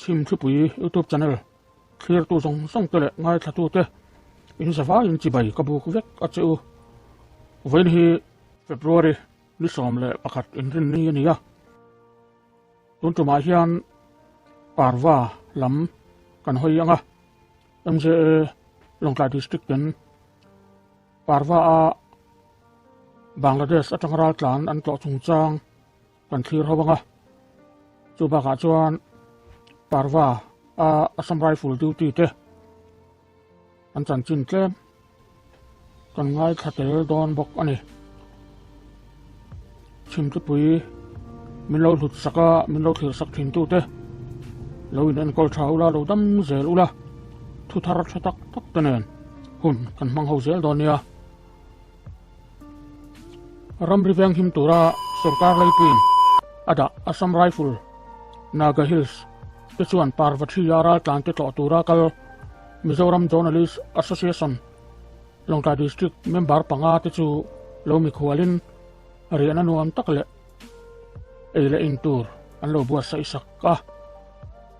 Chhimthlipui YouTube channel thlirtu zawng zawng te leh ngaithlatu te in zavaiin chibai ka buk vek a che u. Vawiin hi February ni 11 inrinni a ni a. Tun tumah hian Parva lam kan hawi ang a, MJA Lawngtlai District ten Parva a Bangladesh atang raltlan an tlawh chungchang kan thlir ho ang a. Chu bakah chuan Parva a Assam Rifle duty te an chanchin tlem kan ngaithla tel dawn bawk a ni. Chhimtlipui min lo hlut sak a, min lo thlir sak thin tute lo in enkawl tha ula, lo dam zel ula, thu thar tha tak tak te nen hun kan hmang ho zel dawn nia. Ramri veng him tura sorkar leipuiin a dah Assam Rifle, Naga Hills te chuan Parvathi-a raltlan te tlawh tura kal Mizoram Journalist Association Lawngtlai District member panga te chu lo mikhualin riahna nuam tak leh ei leh in tur an lo buatsaih sak a.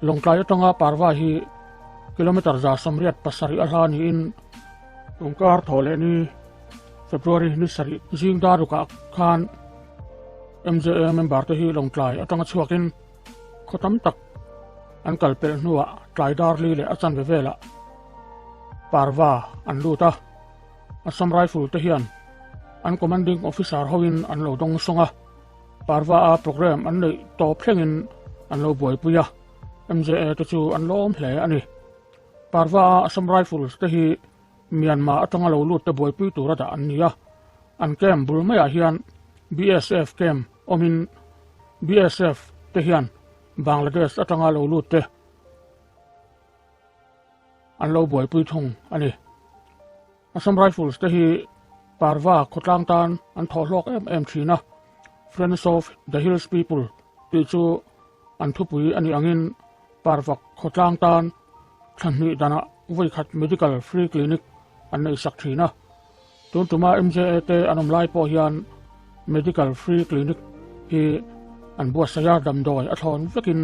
Lawngtlai atanga Parva hi kilometre 187 a hla niin tungkar thawh leh ni February ni sarih zing dar rukah khan MJA member te hi Lawngtlai atanga chhuakin khaw tam tak an kal pelh hnuah tlai dar li leh a chanve velah Parva an lut a. Assam Rifle te hian an commanding officer hoin an lo dawng sawng a, Parva a programme an neih tawp thlengin an lo buaipui a, MJA te chu an lawm hle a ni. Parva a Assam Rifles te hi Myanmar atanga lo lut te buaipui tura dah an ni a, an camp bul maiah hian BSF camp awmin BSF te hian Bangladesh atanga lo lut te an lo buaipui thung a ni. Assam Rifles te hi Parva khawtlang tan an thawh hlawk em em thin a, Friends of the Hills People tih chu an thupui a nih angin Parva khawtlang tan thla hnih danah vawi khat Medical Free Clinic an neih sak thin a. Tun tuma MJA te an awm lai pawh hian Medical Free Clinic hi an buatsaih a, damdawi a thlawn vekin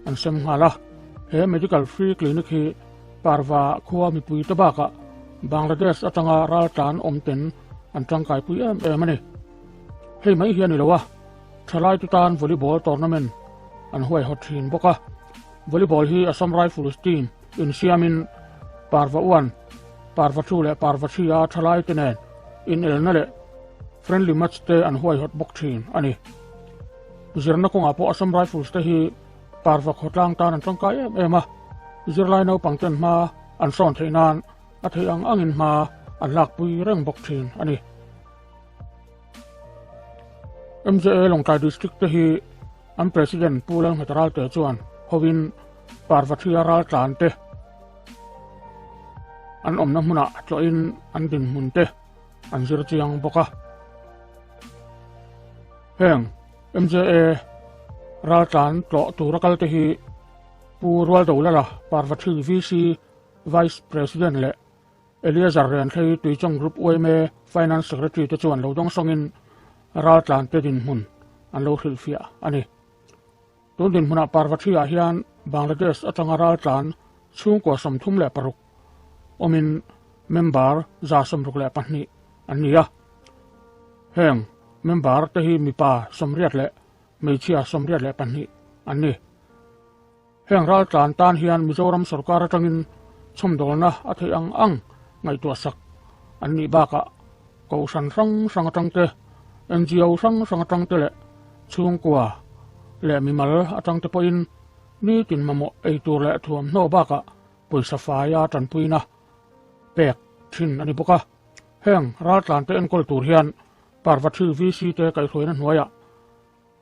an sem nghal a. He Medical Free Clinic hi Parva khua mipui te bakah Bangladesh atanga raltlan awm ten an tangkaipui em em a ni. Hei mai hi a ni lo a, thalai te tan Volleyball Tournament an huaihawt thin bawk a. Volleyball hi Assam Rifles team insiamin Parva uan Parva thu leh Parva thi a thalai te nen inelna leh friendly match te an huaihawt bawk thin a ni. Zirna kawngah pawh Assam Rifles te hi Parva khawtlang tan an tangkai em em a, zirlai naupang ten hma an sawn theih nan a theih ang angin hma an lakpui reng bawk thin a ni. MJA Lawngtlai District te hi an President Pu Lalnghet Ralte chuan hovin Parvathia raltlan te an awmna hmunah tlawhin an dinhmun te an zir chiang bawk a. Heng MJA raltlan tlawh tura kal te hi Pu Rualdolala Parvathi VC Vice President leh Eleazar Renhlei Tuichawng Group yma Finance Secretary te chuan lo dawng sawngin raltlan te dinhmun an lo hrilhfiah a ni. Tun dinhmunah Parvathi-ah hian Bangladesh atanga raltlan chhungkua 36 awmin member 62 an ni a. Heng member te hi mipa 80 leh hmeichhia 82 an ni. Heng raltlan tan hian Mizoram sorkar atangin chhawmdawlna a theih ang ang ngaihtuah sak an nih bakah Kohhran hrang hrang atang te, NGO hrang hrang atang te leh chhungkua leh mimal atang te pawhin nitin mamawh ei tur leh thuamhnaw bakah pawisa faia tanpuina pek thin a ni bawk a. Heng raltlan te enkawl tur hian Parvathi VC te kaihhruaina hnuaiah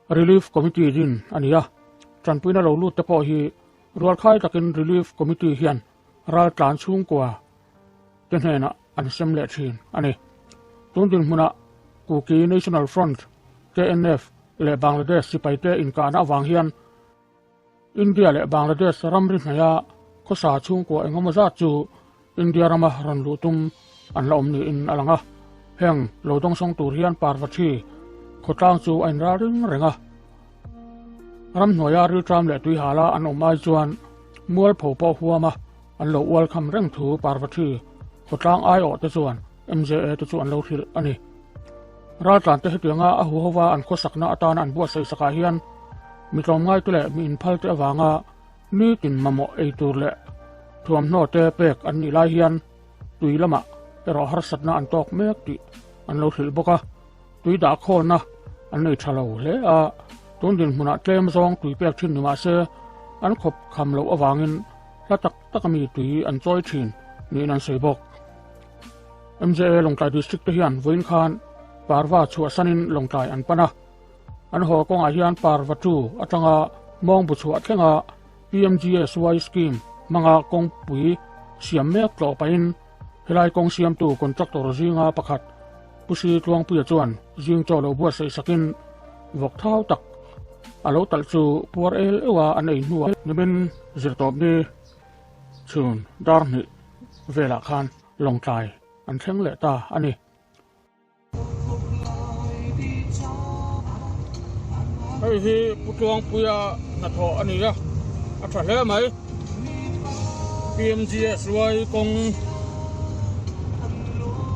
Relief Committee din a ni a, tanpuina lo lut te pawh hi rualkhai takin Relief Committee hian raltlan chhungkua te hnenah an sem leh thin a ni. Tun dinhmunah Kuki National Front, KNF, leh Bangladesh sipaite inkahna avang hian India leh Bangladesh ramri hnaia khawsa chhungkua engemaw zat chu India rama rawn luh tum an la awm niin a lang a. Heng lo dawngsawng tur hian Parvathi khawtlang chu a inral ring reng a. Ramhnuaia rilṭam leh tuihala an awm ai chuan. Mualpho pawh huama an lo ualkham reng thu Parvathi khawtlang aiawh te chuan MJA te chu an lo hrilh a ni. Raltlan te hetianga a huhova an khawsakna atana an buatsaih sakah hian mi tlawmngaite leh mi inphal te avanga nitin mamawh ei tur leh thuamhnaw te pek an nih lai hian tui lamah erawh harsatna an tawk mek tih an lo hrilh bawk a. Tui dah khawlna an nei tha lo hle a, tun dinhmunah tlem zawng tui pek thin ni mahse an khawp kham loh avangin hla tak tak ami tui an chawi thin niin an sawi bawk. MJA Lawngtlai District te hian vawiin khan Parva chhuahsanin Lawngtlai an pan a, an haw kawngah hian Parva tu atanga mawngbu chhuah thlenga PMGSY scheme hmanga kawngpui siam mek tlawh pahin Helai kawng siamtu contractor zinga pakhat Pu Sri Tluangpuia chuan zing chaw lo buatsaih sakin vawk thau tak a lo talh chu puar el euh a an ei hnuah nimin zirtawp ni chhun dar hnih velah khan Lawngtlai an thleng leh ta a ni. Hei hi Pu Tluangpuia hnathawh a ni a, a tha hle mai. PMGSY kawng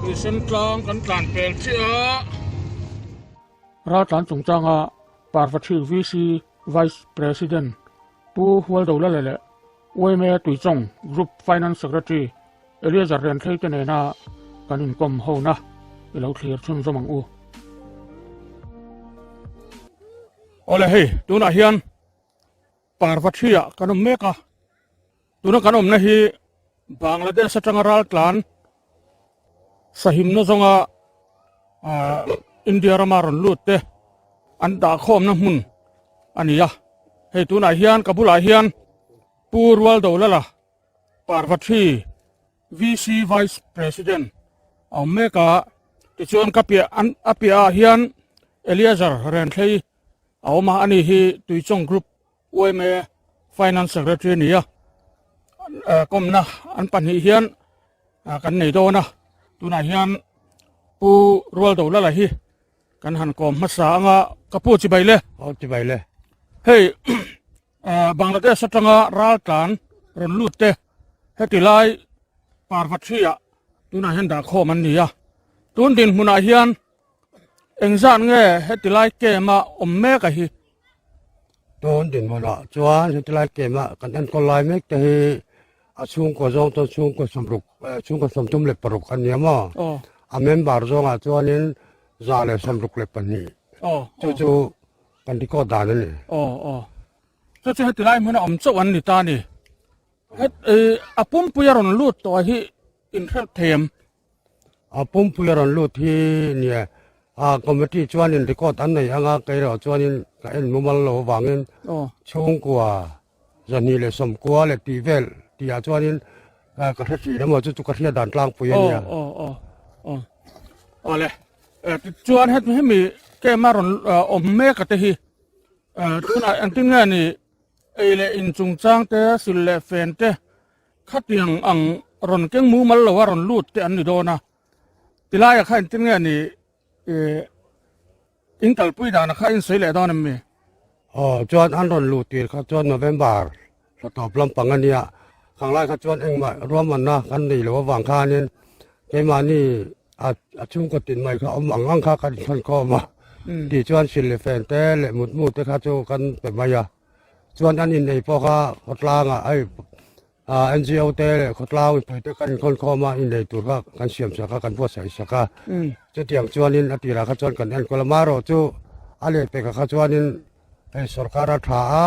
tihsen tlang kan tlan pel chiah a. Raltlan chungchanga Parvathi VC Vice President Pu Hualdola leh YMA Tuichawng Group Finance Secretary Eliezer Renthei te nena kan inkawm hona i lo thlir chhunzawm ang u. Awle hei tunah hian Parvathi-ah kan awm mek a, tuna kan awmna hi Bangladesh atanga raltlan sahimna zawnga India rama rawn lut te an dahkhawmna hmun a ni a, hei tunah hian ka bulah hian Pu Rualdolala Parvathi VC Vice President a awm mek a, tichuan ka piah an a piah ah hian Eleazer Renthlei a awm a, ani hi Tuichawng Group yma Finance Secretary a ni a, kawmna an pahnih hian kan nei dawn a, tunah hian Pu Rualdolala hi kan han kawm hmasa anga ka pu chibai le. Aw chibai le. Hei Bangladesh atanga raltlan rawn lut te heti lai Parvathi-ah tunah hian dahkhawm an ni a. Tun dinhmunah hian engzat nge heti lai camp-a awm mek a hi? Tun dinhmunah chuan heti lai camp-a kan enkawl lai mek te hi a chhungkaw zawng chuan chhungkaw sawmruk chhungkaw 36 an ni a maw? A member zawngah chuanin 162 chu chu Kan record dan a ni. Aw aw. Chu chu heti lai hmuna awm chauh an ni ta a ni. Het a pumpui a rawn lut tawh hi in hrelh thei em? A pumpui a rawn lut hi nia a committee chuanin record an nei anga kei erawh chuanin ka en mumal lo avangin chhungkua 290 leh tih vel tihah chuanin ka hre thin emaw chu chu ka hriat dan tlangpui a nia. Aw aw aw. Aw le. Tichuan hemi camp a rawn awm mek a te hi tunah engtin nge ni ei leh in chungchang te sil leh fen te khatiang ang rawn keng mumal lo a rawn lut te an ni dawn a tilaiah kha engtin nge ni in kalpui danah kha in sawi leh dawn em mi? Aw chuan an rawn luh tir kha chuan November Hla tawp lampang a nia, khanglai kha chuan engmah ruahmanna kan nei lo avang khanin keimahni a chhungkaw tin mai kha awm ang ang kha kan inchhawn khawm a, tih chuan sil leh fen te leh mutmu te kha chu kan pe mai a, chuan an innei pawh kha khawtlangah hei NGO te leh khawtlang mipui te kan inkhawm khawm a, innei tur kha kan siam sak a, kan buatsaih sak a, chutiang chuanin a tirah kha chuan kan enkawl a, amaherawhchu a lehpekah kha chuanin Hei sorkar a tha a,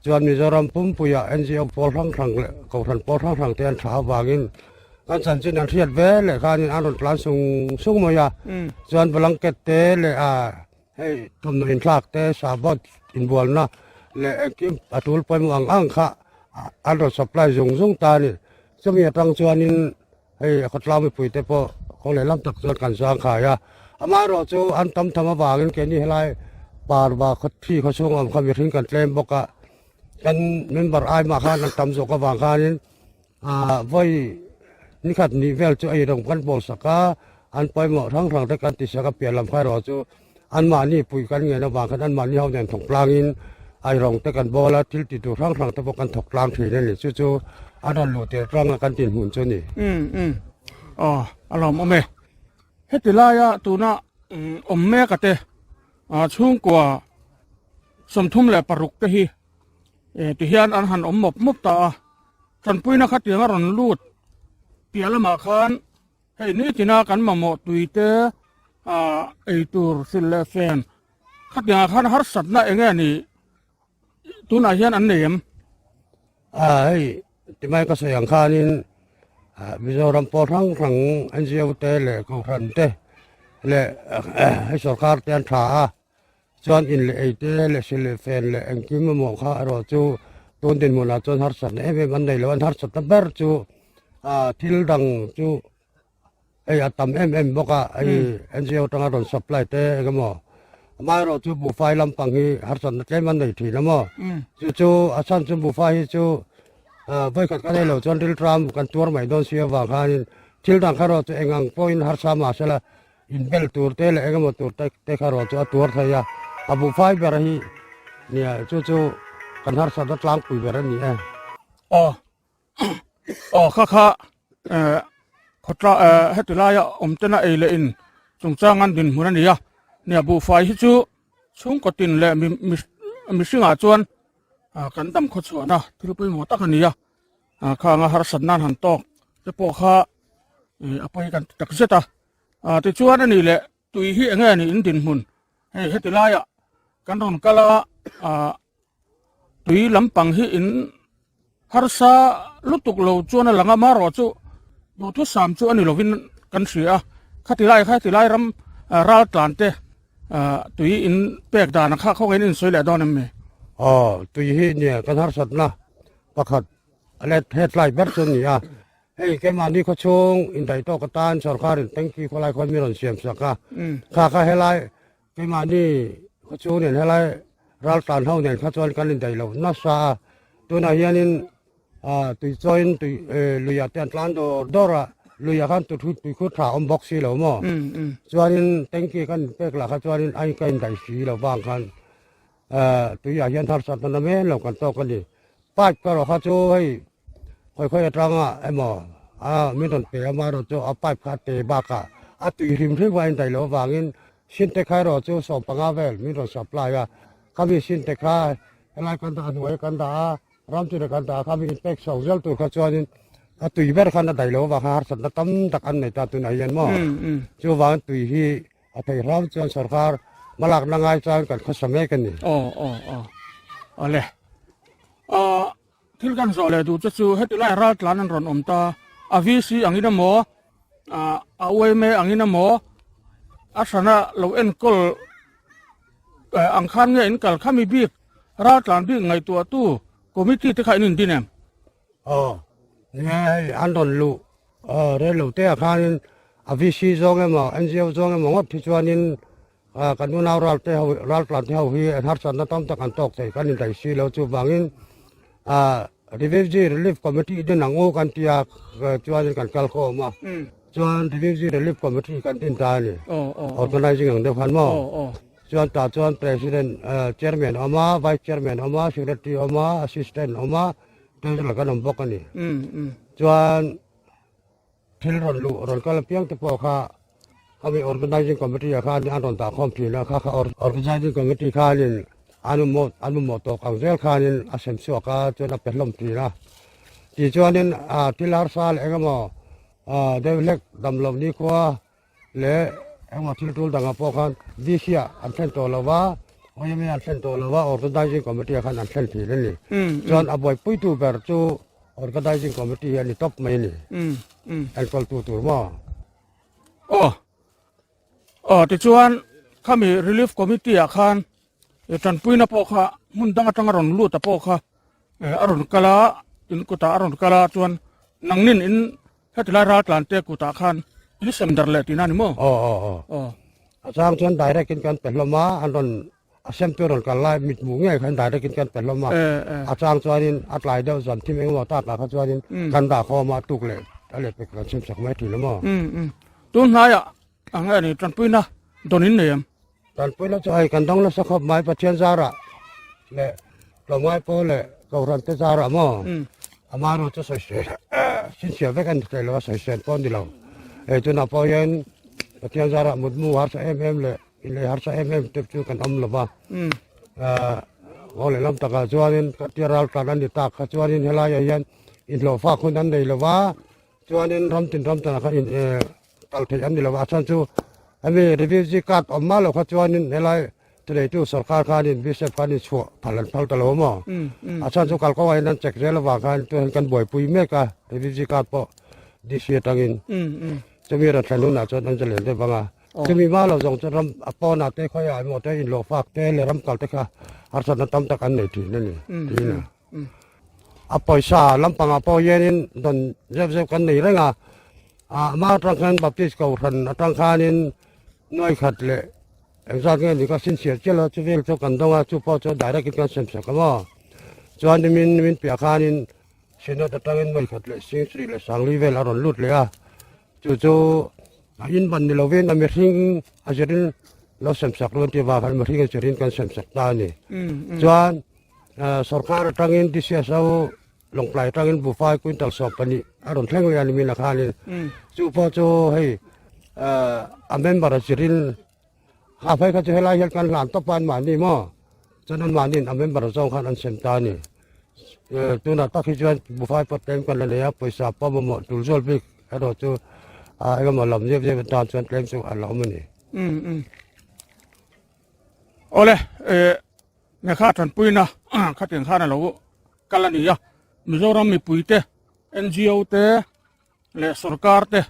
chuan Mizoram pumpuiah NGO pawl hrang hrang leh Kohhran pawl hrang hrang te an tha avangin kan chanchin an hriat ve leh khanin an rawn tlan sung sung mai a, chuan blanket te leh a hei thawmhnaw inthlak te sabawt inbualna leh engkim a tul pawimawh ang ang kha an rawn supply zung zung ta a ni. Chumi atang chuanin hei a khawtlang mipui te pawh kawng leh lam tak chuan kan zang khai a, amaherawh chu an tam tham avangin keini helai parva khawthi khaw chhung awm kha mihring kan tlem bawk a, kan member ai mah khan an tam zawk avang khanin ah vawi nikhat nih vel chu ei rawng kan pawl sak a, an pawimawh hrang hrang te kan ti sak a, pian lam kha erawh chu anmahni pui kan ngen avang khan anmahni ho nen thawk tlangin. Airawng te kan bawl a, thil ti tur hrang hrang te pawh kan thawk tlang thin a ni. Chu chu a rawn luh tir tanga kan dinhmun chu a ni. Umm umm aw a lawmawm e. Heti laia tuna awm mek a te chhungkua 36 te hi tihian an han awm mawp mawp ta a. Tanpuina khatiang a rawn lut piah lamah khan hei nitina kan mamawh tui te eitur sil leh fen Khatiangah khan harsatna eng nge ni tunah hian an nei em? A hei timai ka sawi ang khanin Mizoram pawh hrang hrang NGO te leh Kohhran te leh hei sorkar te an tha a, chuan in leh ei te leh sil leh fen leh engkim emaw kha erawh chu tun dinhmunah chuan harsatna em em an nei lo a, an harsatna ber chu thil dang chu Hei a tam em em bawk a, hei NGO atanga rawn supply te eng emaw amaherawh chu buhfai lampang hi harsatna tlem an nei thin a maw. Chu chu a chhan chu buhfai hi chu vawikhat kan ei loh chuan rilṭam kan tuar mai dawn si avang khanin thil dang kha erawh chu eng ang pawhin harsa mahsela inbel tur te leh eng emaw tur te te kha erawh chu a tuar thei a, a buhfai ber hi nia chu chu kan harsatna tlangpui ber a ni e. Aw. Aw kha kha eh khawtla eh heti laia awm tena ei leh in chungchang an dinhmun a ni a nia buhfai hi chu chhungkaw tin leh mi mi mihringah chuan ah kan dam khaw chhuahna thil pawimawh tak a ni a ah khanga harsat nan han tawk te pawh kha ih a pawi kan ti tak zet a ah tichuan a nih leh tui hi eng nge ni in dinhmun hei heti laiah kan rawn kal a ah. Tui lampang hi in harsa lutuk lo chuan a lang a, marawh chu duhthusam chu a ni lovin kan hria a, khati lai kha tilai ram ral tlan te tui in pek dan kha khawngin in sawi leh dawn em mi? Aw, tui hi nia kan harsatna pakhat a let hetlai ber chu a ni a, hei keimahni khawchhung indaih tawk atan sorkarin tanky khawlai khawn mi rawn siam sak a, kha kha helai Keimahni khawchhung nen helai raltlan ho nen kha chuan kan indaih lo nasa a, tunah hianin tui chawiin tui luiah te an tlan dawr dawr a, luiah khan tui khur tha a awm bawk si lo maw, chuanin tanky kan inpek lah kha chuanin a ka indaih si lo vang khan tuiah hian harsatna na men lo kan tawk a ni. Pipe ka rawh kha chu hei khawi khawi atanga emaw a min rawn pe a amaherawh chu a pipe kha a te bakah a tui hrim hrim kha a indaih loh avangin Sintex kha erawh chu 15 vel min rawn supply a, khami Sintex kha helai kan dah a hnuai kan dah a, ram chu kan dah a, khami inpek chho zel tur kha chuanin a tui ber khan a daih loh avang khan harsatna tam tak an nei ta tunah hian maw. Chuvangin tui hi a thei hram chuan sorkar hmalakna ngai chuan kan khawsa mek a ni. Aw aw aw awle. Thil kan zawh leh duh che chu heti lai ral tlan an rawn awm ta a VC angin emaw a UMA angin emaw a hrana lo enkawl ang khan nge in kal khami bik ral tlan bik ngaihtuah tu committee te kha in indin em? Aw nia hei an rawn luh rel lo te ah khanin a VC zawng emaw NGO zawng emaw ngawt hi chuanin Kan unau ralte ho raltlan te ho hi an harsatna tam tak an tawk thei kan indaih si lo chuvangin Refugee Relief Committee din ang u kan tia chuanin kan kal khawm a chuan Refugee Relief Committee kan din ta a ni organizing ang deuh khan maw chuan tah chuan President Chairman a awm a Vice Chairman a awm a Secretary a awm a Assistant a awm a Treasurer kan awm bawk a ni chuan Thil rawn luh rawn kal apiang te pawh kha khami Organizing Committee ah khan an rawn dah khawm thin a, kha kha Organizing Committee khanin an mamawh an mamawh tawk ang zel khanin a sem chhuak a chuan a pe hlawm thin a. Tichuanin thil harsa leh eng emaw deuh hlek damloh nikhua leh engmaw thil tul dangah pawh khan VC ah an thlen tawh lo va, OMA an thlen tawh lo va, Organizing Committee ah khan an thlen thin a ni. Chuan a buaipuitu ber chu Organizing Committee hi a ni tawp mai a ni. Enkawltu tur maw? Aw, aw tichuan khami Relief Committee ah khan tanpuina pawh kha hmun dang atanga rawn lut a pawh kha a rawn kal a, in kutah a rawn kal a chuan nangnin in Heti lai raltlan te kutah khan in sem dar leh tihna a ni maw? Aw aw aw. Aw. A chang chuan direct in kan pe hlawm a, an rawn a sem tu rawn kal lai mit hmuh ngei khan direct in kan pe hlawm a. Eh eh. A chang chuanin a tlai deuh zan thim engemaw takah kha chuanin kan dah khawm a, tuk leh a leh pek kan sem sak mai thin a maw? Um um. Tun hnaiah ang nge ni tanpuina dawn in nei em? Tanpuina chu hei kan dawng nasa khawp mai Pathian zarah leh. Tlawmngai pawh leh Kohhran te zarah maw ama erawh chu sawisel chhinchhiah vek a ni thei lo a, sawisel pawh a ni lo. Hei tunah pawh hian Pathian zarah mutmu harsa em em leh inlei harsa em em te chu kan awm lo va. Aw lehlam takah chuanin khatia ral tlan a ni tak kha chuanin helaiah hian inhlawhfak hun an nei lo va, chuanin ram tin ram tanah khan in kal theih an ni lo va, a chhan chu hemi refugee card awm mah loh kha chuanin helai Tuneitu sorkar khanin bishop khanin chhuah phal an phal ta lo maw? A chhan chu kalkawngah hian an check zel avang khan chuan kan buaipui mek a, refugee card pawh DC atangin chumi rawn thlen hunah chuan an zalen deuh vang a. Chumi hma lo zawng chuan ram a pawnah te khawiah emaw te inhlawhfak te leh ram kal te kha harsatna tam tak an nei thin a ni tiin a. A pawisa lampangah pawh hianin dawn zeuh zeuh kan nei reng a, amah atang khan Baptist Kohhran atang khanin nuai khat leh Engzat nge ni ka sinchhiar chiah lo, chuvel chu kan dawng a, chu pawh chu direct in kan sem sak a maw. Chuan nimin nimin piah khanin Synod atangin vawi khat leh Sing leh Sangli vel a rawn lut leh a, chu chu a in ban ni lovin a mihring a zirin lo sem sak ruan tih avang khan mihring a zirin kan sem sak ta a ni. Chuan sorkar atangin DCSO Lawngtlai atangin buhfai quintal 12 a rawn thleng leh a nimin ah khanin chu pawh chu hei a member a zirin A phei kha chu helai hian kan hlan tawp a anmahni maw chuan anmahniin a member zawng khan an sem ta a ni. Tunah tak hi chuan buhfai pawh tlem kan la nei a, pawisa pawh mamawh tul zual bik erawh chu engemaw lam zep zep atan chuan tlem chu a la awm a ni. Awle, Nekha tanpuina khatin khan a lo kal a ni a, Mizoram mipuite, NGO te leh sorkar te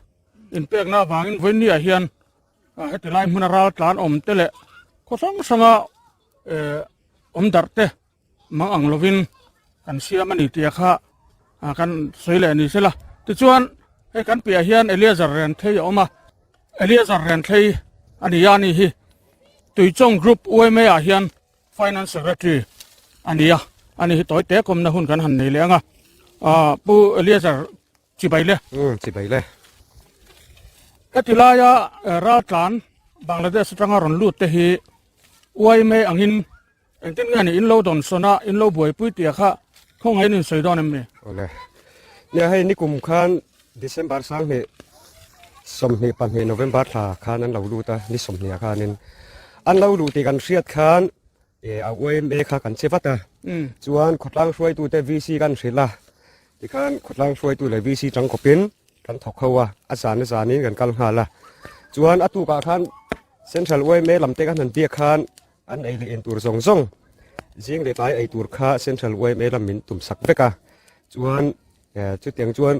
inpekna avangin vawinia hian Heti lai hmuna ral tlan awm te leh khaw hrang hranga awm darh te mang ang lovin kan siam a ni tia kha kan sawi leh ni sela. Tichuan hei kan piah hian Eleazer Renthei a awm a, Eleazer Renthei a ni a ni hi Tuichawng Group yma ah hian Finance Secretary a ni a, ani hi tawi te kawmna hun kan han nei leh ang a, Pu Eleazer Chibai le. Umm chibai le. Heti laia raltlan Bangladesh atanga rawn lut te hi yma angin engtin nge ni in lo dawn sawn a, in lo buaipui tia kha khawngaihin in sawi dawn em ni? Awle. Nia hei nikum khan December 2022 November thla khan an lo lut a, ni 20 ah khanin an lo luh tih kan hriat khan A yma kha kan che vat a, chuan khawtlang hruaitute VC kan hrilh a, tikhan khawtlang hruaitu leh VC tang kawpin kan thawk ho a, a zan a zanin kan kal nghal a. Chuan a tukah khan Central yma lam te kan han biak khan an ei leh en tur zawng zawng zing leh tlai ei tur kha Central yma lam min tum sak vek a, chuan chutiang chuan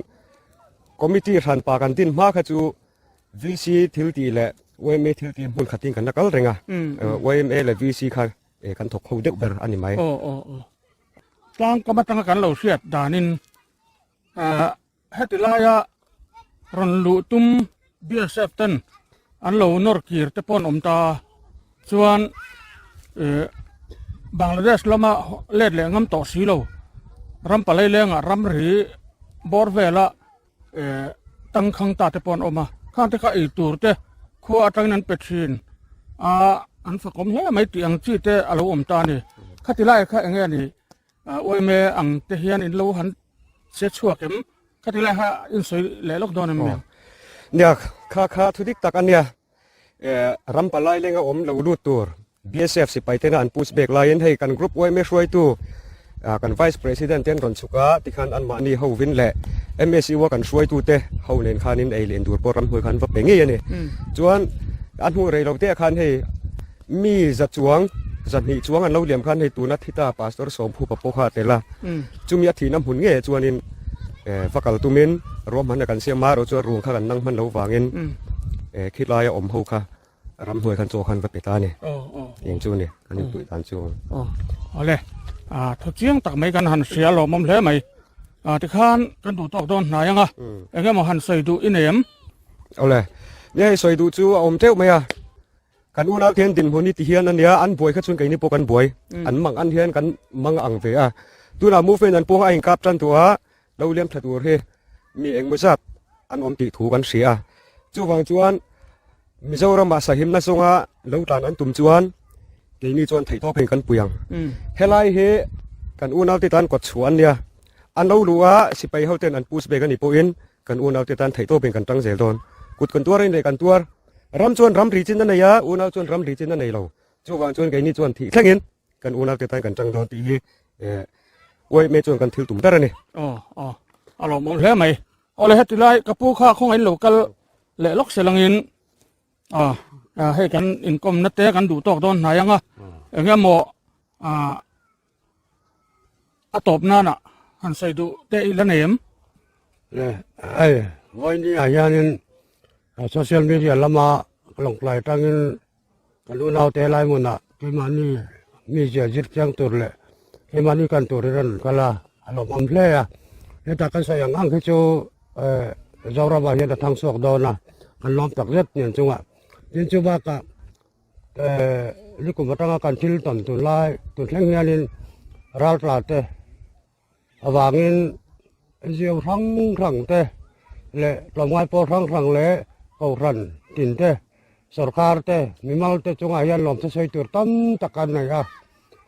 committee hranpa kan din hma kha chu VC thil tih leh yma thil tih hmun khatin kan la kal reng a, yma leh VC kha kan thawk ho deuh ber a ni mai. Aw aw aw. Tlang kam atanga kan lo hriat danin heti laia rawn luh tum BSF ten an lo nawr kir te pawh an awm ta chuan Bangladesh lama let leh ngam tawh si lo ram palai lengah ramri bawr vela eh tangkhang ta te pawh an awm a khang te kha ei tur te khua atangin an pe thin a an fakawm hle mai tih ang chi te a lo awm ta a ni khati lai kha eng nge a ni yma ang te hian in lo han che chhuak em khati lai kha in sawi leh lawk dawn em ni nia kha kha thu dik tak a nia eh ram palai lenga awm lo lut tur BSF sipai tena an push back laiin hei kan group yma hruaitu kan vice president ten rawn chhuk a tikhan anmahni ho vin leh MSU a kan hruaitu te ho nen khanin ei leh indur pawh ramhnuai khan va pe ngei a ni. Chuan a hnu rei lo te ah khan hei mi za chuang zahnih chuang an lo liam khan hei tuna thi ta pastor Sawmphupa pawh kha a tel a chumi a thihna hmun ngei ah chuanin va kal tumin ruahmanna kan siam a erawh chuan ruang kha kan nang hman lo vangin khilai a awm ho kha Ramhnuai khan chaw khan va pe ta a ni. Eng chu ni, kan inpuih dan chu. Awle, thu chiang tak mai kan han hria lawmawm hle mai. Tikhan kan duh tawk dawn hnai ang a, eng emaw han sawi duh i nei em? Awle, nia hei sawi duh chu a awm teuh mai a. Kan unau te hian dinhmun hi ti hian a nia, an buai kha chuan keini pawh kan buai. An mang an hian kan mang ang ve a. Tunah movement an pawng a inkap tan tawh a, lo liam tha tur hi mi engmaw zat an awm tih thu kan hria a. Chuvang chuan Mizoramah sahimna zawnga lo tlan an tum chuan keini chuan theihtawp heng kan pui ang. Helai hi Kan unaute tan kawt chhuah an nia. An lo luh a, sipai hoten an push back a nih pawhin kan unaute tan theihtawpin kan tang zel dawn. Kut kan tuar a ni leh kan tuar. Ram chuan ram ri chin a nei a, unau chuan ram ri chin a nei lo. Chuvang chuan keini chuan thih thlengin kan unaute tan kan tang dawn tih hi uaihmeh chuan kan thil tum ber a ni. Aw, aw, a lawmawm hle mai. Awle heti lai ka pu kha khawngaih lo kal leh lawk se langin aw hei kan inkawmna te kan duh tawk dawn hnai anga eng emaw a tawp nana han sawi duh te i la nei em? Le, hei vawiin ah hianin social media lama lawngtlai atangin Kan unaute helai hmunah keimahni mi zia zir chiang tur leh keimahni kan tur hi rawn kal a, a lawmawm hle a. Hetah kan sawi ang ang hi chu eh Zoramah hian a thang chhuak dawn a, kan lawm tak zet nen chungah. Tin chu bakah eh nikum atanga kan thil tawn tunlai tun thleng hianin raltla te avangin NGO hrang hrang te leh tlawmngai pawl hrang hrang leh kohhran tin te sorkar te mimal te chungah hian lawmthu sawi tur tam tak an nei a,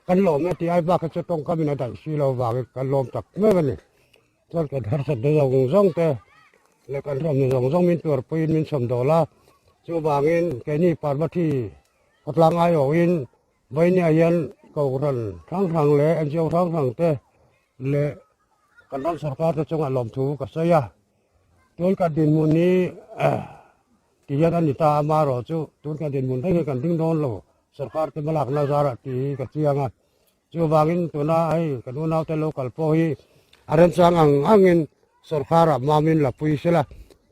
kan lawm e tih ai bak hi chu tawngkam in a daih si lo vangin kan lawm tak mek a ni. Chuan kan harsatna zawng zawng te leh kan hrawmna zawng zawng min tuarpuiin min chhawm dawl a, chuvangin keini Parvati khawtlang aiawhin Vawinia hian Kohhran hrang hrang leh NGO hrang hrang te leh kan ram sorkar te chungah lawmthu ka sawi a. Tun kan dinhmun hi ti hian a ni ta a, amaherawh chu tun kan dinhmun reng hi kan ding dawn lo, sorkar te hmalakna zarah tih hi ka chiang a. Chuvangin tuna hei kan unaute lo kal pawh hi a remchang ang angin sorkarah mamin la pui sela,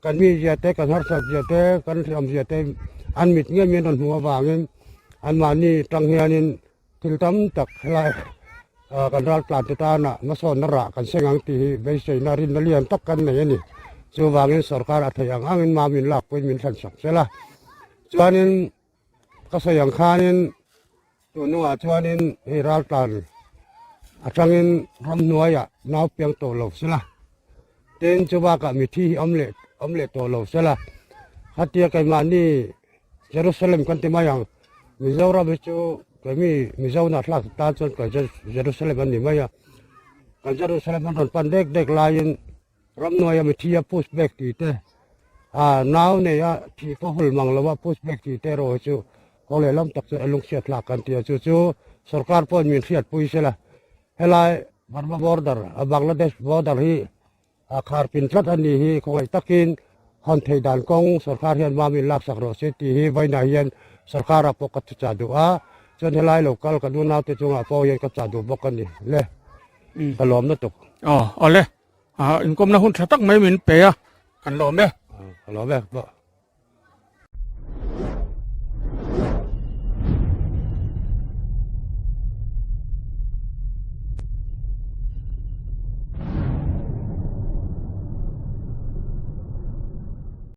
kan mizia te, kan harsat zia te, kan hriam zia te an mit ngei min rawn hmuh avangin anmahni tang hianin thil tam tak helai kan raltlan te tana hmasawnna rah kan seng ang tih hi beiseina rinna lian tak kan nei a ni. Chuvangin sorkar a theih ang angin mamin lakpuiin min thlan sak sela. Chuanin ka sawi ang khanin Tun hnuah chuanin hei raltlan atangin ramhnuaiah nau piang tawh lo sela, tin chu bakah mithi hi awm leh awm leh tawh lo sela, khatia keimahni Jerusalem kan ti mai ang, Mizoram hi chu keimi Mizo nahthlak tan chuan kan Jerusalem an ni mai a, kan Jerusalem an rawn pan dek dek laiin Ramhnuaia mithi a push back tih te, ah nau nei a thih pawh hul mang lo a push back tih te erawh hi chu kawng lehlam tak chu a lungchhiat hlak kan ti a, chu chu sorkar pawhin min hriatpui sela helai Burma border a Bangladesh border hi a khar pin tlat a nih hi khawngaih takin hawn theih dan kawng sorkar hian mam in laksak rawh se tih hi vawiinah hian sorkar ah pawh ka thu chah duh a, chuan helai lo kal kan unaute chungah pawh hian ka chah duh bawk a ni le ka lawm lutuk. Aw awle. Ah, inkawmna hun tha tak mai min pe a, kan lawm e. Ka lawm e.